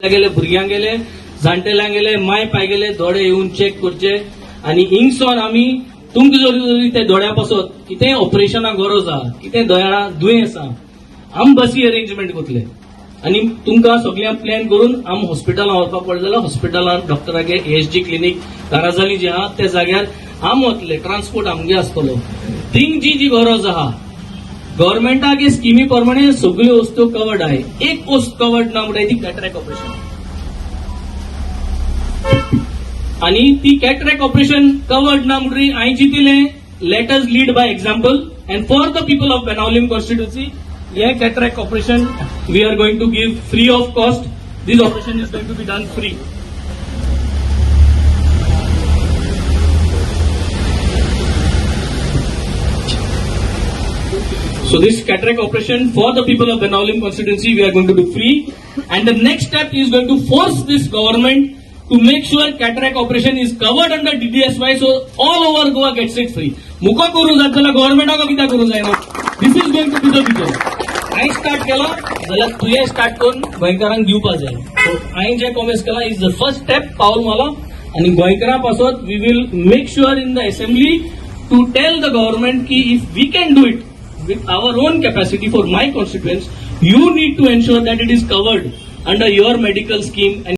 गेले, भुरग्यांक गेले, जाणटेल्यांक गेले, माय पाय गेले दोळे येवन चॅक करचे. आनी हिंगसोन आमी तुमकां जरी जरी ते दोळ्या पासत कितेंय ऑपरेशनाक गरज आहा, कितें दोळ्या दुयेंस आहा, आम बसी अरेंजमेंट करतले आनी तुमकां सगळ्यांक प्लॅन करून आम हॉस्पिटलान व्हरपाक पडले जाल्यार हॉस्पिटलान डॉक्टरागे एएसजी क्लिनीक काराजाली जी आहा त्या जाग्यार आम वतले, ट्रान्सपोर्ट आमगे आसतलो. थिंग जी जी गरज आहा गव्हर्मेंटाक हे स्किमी प्रमाणे सगळ्यो वस्तू कवर्ड आहे. एक वस्त कवर्ड ना म्हणटाय ती कॅटरॅक्ट ऑपरेशन. आणि ती कॅटरॅक्ट ऑपरेशन कवर्ड ना म्हणटरी हांवें चिंतिलें, let us lead by example and for the people of Benaulim constituency हे cataract operation we are going to give free of cost. This operation is going to be done free. So this cataract operation for the people of Benaulim constituency we are going to do free, and the next step is going to force this government to make sure cataract operation is covered under DDSY, so all over Goa gets it free. मुको करूं जात जाल्यार गव्हर्मेंटाक कित्याक करूं जायना? This is going to be the vision. हांवें start केला जाल्यार तुवें स्टार्ट करून गोंयकारांक दिवपा जाय. सो हांवें जें कॉमेस केलां is the first step, पावल मारला आनी गोंयकारां पासत we will make sure in the assembly to tell the government की if we can do it with our own capacity for my constituents, you need to ensure that it is covered under your medical scheme. And